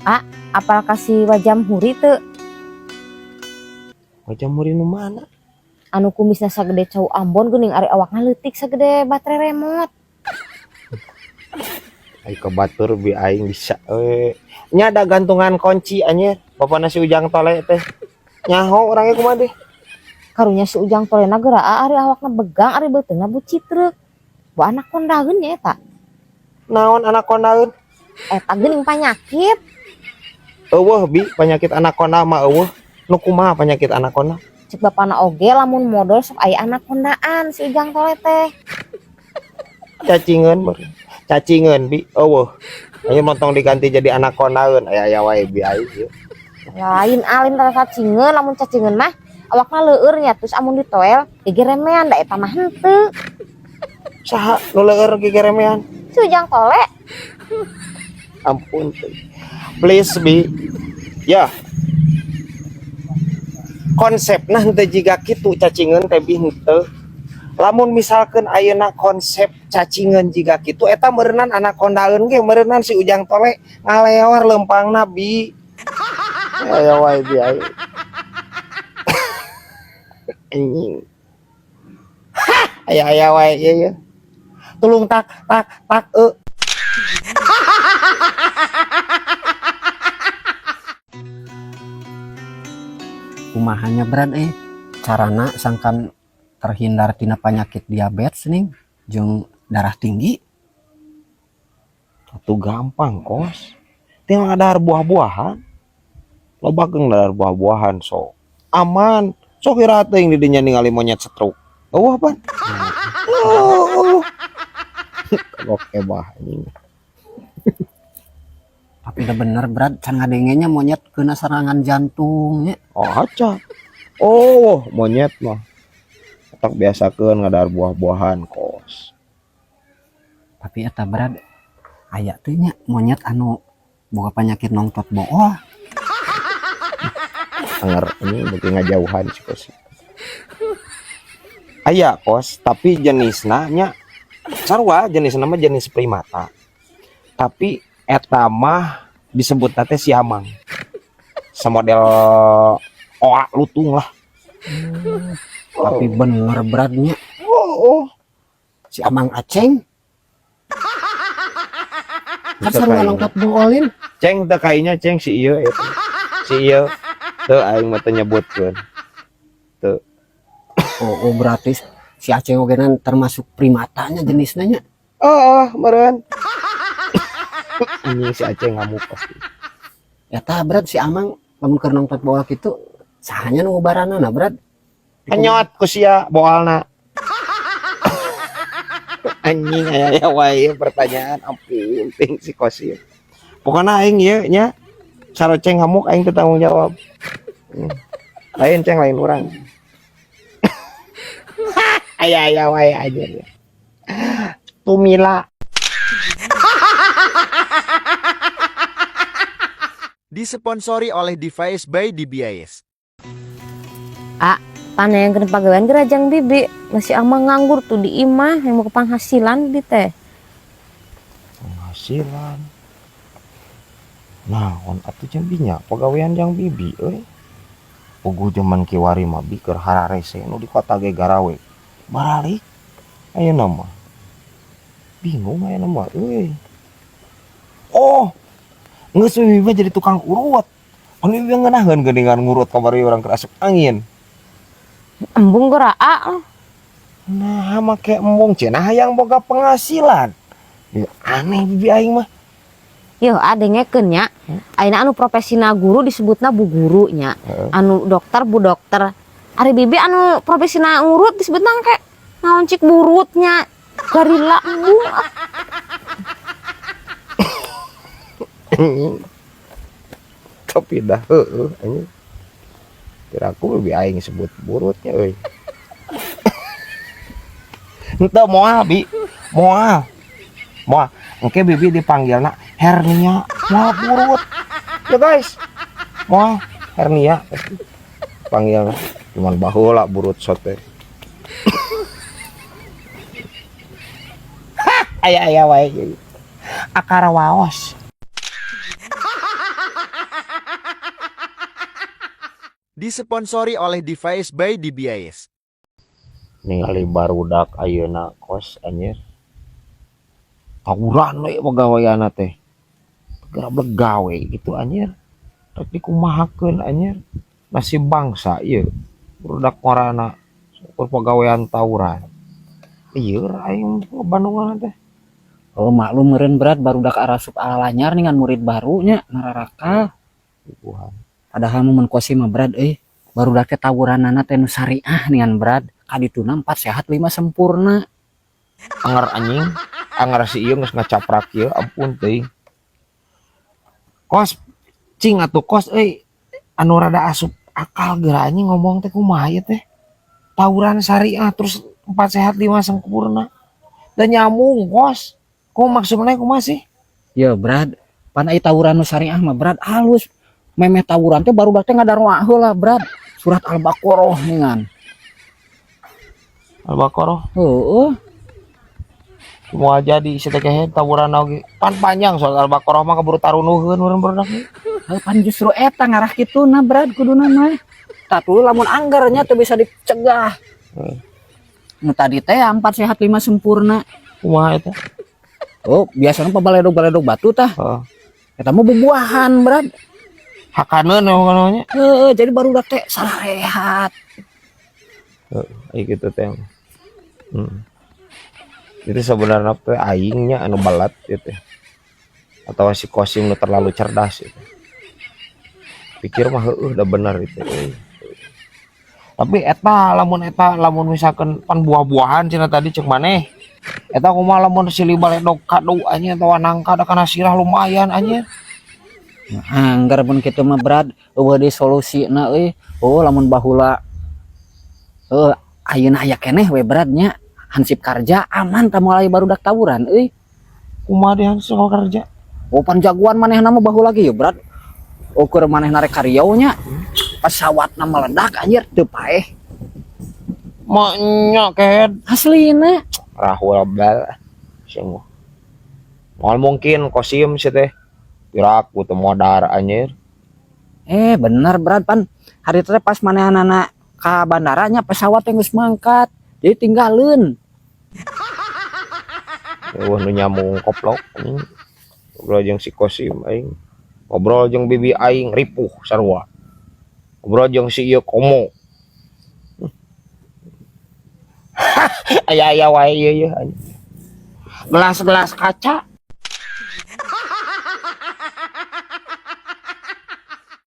Ah, apal ka si Wa Jamhuri teu? Wa Jamhuri nu mana? Anu kumisna sagede cau Ambon geuning, ari awakna leutik sagede baterai remote. Ai ka batur bi aing bisa we. Nya ada gantungan kunci anjir. Bapana si Ujang Tole teh. Nyaho orangnya kumaha deh. Karunya si Ujang Tolena geura ari awakna begang, ari beuteungna bucitreuk. Bu anak kondaeun nya eta. Naon anak kondaeun? Eta geuning panyakit. Eueuh bi penyakit anakonda mah eueuh. Nu kumaha penyakit anakonda? Cek bapana oge lamun modol sok aya anakondaan si Ujang Tole teh. Cacingeun beureum. Cacingeun bi eueuh. Ayo montong diganti jadi anakondaeun aya aya wae bi aing ieu. Lain alin tara cacingeun, lamun cacingeun mah awakna leueur nya, terus amun ditoel gegeremean, da eta mah henteu. Saha nu leueur gegeremean? Si Ujang Tole. Ampun teh. Please bi. Ya. Konsepna henteu jiga kitu cacingeun teh bi henteu. Lamun misalkeun ayeuna konsep cacingeun jiga kitu eta meureunnan anakondaeun ge meureunnan si Ujang Tole ngaleor leumpangna bi. Aya wae bi aing. Anjing. Aya aya wae ieu ye. Tulung tak tak tak e. Kumahanya Brad carana sangkan terhindar tina penyakit diabetes nih jeung darah tinggi? Itu gampang kos. Tinggal dahar buah-buahan. Loba geung dahar buah-buahan sok. Aman. Sok iraha teuing di dinya ningali monyet stroke. Eueuh pan. Oh. Oke bah anjing. Tapi udah bener Brad, can ngadengenya monyet kena serangan jantungnya. Oh aca. Oh monyet mah. Otak biasakeun ngadahar buah-buahan kos. Tapi eta Brad aya teh nya monyet anu boga penyakit nongtot bool. Anger ini beuki ngajauhan si kos. Aya kos, tapi jenisna nya sarua, jenisna mah jenis primata. Tapi eta mah disebut teh siamang. Semodel oa lutung lah. Tapi bener Bradnya. Oh, oh. Si Amang Aceng. Kan sarua nongtot boolin. Ceng teh kayaknya ceng si ieu eta. Si ieu teu aing mah teu nyebutkeun. Teu. Oh, oh berarti si Aceng oge termasuk primatanya jenisnya nya. Oh, oh meureun. Anjing si Aceng ngamuk pasti. Eta Brad si Amang lamun keur nongtot bool kitu sahanya nu ngubaranana Brad? Kenyot ku sia boalna. Anjing aya aya wae pertanyaan ampun ting si kosi. Pokona aing ieu nya saroceng ngamuk aing teu tanggung jawab. Lain ceng lain urang. Aya aya wae aja. Tumila. Disponsori oleh Device by DBIS. Ah, panah yang kena pagawean gerajang bibi masih amang nganggur tuh di imah yang mau ke penghasilan di teh. Penghasilan. Nah, on atuh jeung binya pagawean jang bibi euy. Puguh jaman kiwari mah bi keur hararese nu di kota ge garawe. Baralik ayeuna mah. Bingung ayeuna mah euy. Oh, geus bibi mah jadi tukang urut. Pan bibi ngeunaheun geuningan ngurut kamari urang keur asup angin. Embung geura ah. Nah, make embung cenah hayang boga penghasilan. Ya, aneh bibi aing mah. Yo, adengekeun nya. Ayeuna anu profesina guru disebutna bu guru nya. Anu dokter bu dokter. Ari bibi anu profesina ngurut disebutna kayak naon cik burutnya. Garila embung. Tapi dah heueuh anjing. Kira aku bibi aing sebut burutnya euy. Henteu moal bi, moal. Moal. Engke bibi dipanggilna hernia, moal burut. Ya guys. Moal hernia panggilna. Cuman baheula burut sote. Aya aya wae. Akar waos. Disponsori oleh Device by DBIS. Ningali barudak ayeuna, Kos, anjir. Tawuran we pagaweanna teh. Geura gawe gitu, anjir. Rek dikumahakeun, anjir? Nasib bangsa ieu. Barudak ngorana ukur pagawean tawuran. Lieur aing Bandungan teh. Oh, maklum meureun, Brad, barudak arasup alanyar dengan murid barunya nararakal. Puguhan. Padahal mun Kosim mah, Brad, euy, barudak teh tawuranana teh nu syariah dengan, Brad. Kadituna 4 sehat 5 sempurna. Anger, anjing. Anger si ieu geus ngacaprak ieu, ampun teuing. Kos, cing atuh, Kos, euy, anu rada asup akal geura, anjing, ngomong teh kumaha ieu teh. Tawuran syariah terus 4 sehat 5 sempurna. Dan nyambung, Kos. Kumaha maksudna, kumaha sih? Ya, Brad, pan ai tawuran nu syariah mah, Brad, halus. Memeh tawuran teh barudak teh ngadarua heula, Brad. Surat Al-Baqarah ningan. Al-Baqarah. Heeh. Moal jadi si teh kehed tawuran oge. Pan panjang soal Al-Baqarah mah, keburu tarunuheun urang barudak ge. Heuh, pan justru eta ngarah kituna, Brad, kuduna mah. Tatu lamun anggarnya teu bisa dicegah. Nu tadi teh 4 sehat 5 sempurna. Kumaha eta? Oh, biasanya pabaledog-baledog batu tah. Heeh. Eta mah bubuahan, Brad. Hakaneun namanya. Heeh, jadi barudak teh sarehat. Heeh, ai kitu teh. Itu sebenarnya teh aingnya anu balat gitu. Atau si Kosim nu terlalu cerdas itu. Pikir mah heueuh udah bener itu euy. Tapi eta lamun, eta lamun misalkan pan buah-buahan cenah tadi cek maneh. Eta kumaha lamun silih baledog kadu, anjing, atawa nangka da kana sirah lumayan, anjir. Anggar pun kitu mah, Brad, euweuh deui solusina euy. Oh, lamun bahula heuh ayeuna aya keneh we, Brad, nya. Hansip Karja aman tah, moal aya barudak tawuran euy. Kumaha deh hansip kerja? Oh, pan jagoan manehna mah baheula ge ya, Brad. Ukur manehna rek kariau nya. Pesawatna meledak, anjir, teu paeh. Maknya kehed. Aslina. Rahul bal. Semua. Moal mungkin, Kosim, sih teh. Piraku teu modar, anjir. Eh, bener, Brad, pan hari teh pas manehna ka bandaranya pesawat yang geus mangkat. Jadi tinggalin. Euweuh nu nyambung, koplok, anjing. Ngobrol jeung si Kosim aing. Ngobrol jeung bibi aing ripuh sarua. Ngobrol jeung si ieu komo. Aya-aya wae ieu ieu, anjing. Gelas-gelas kaca.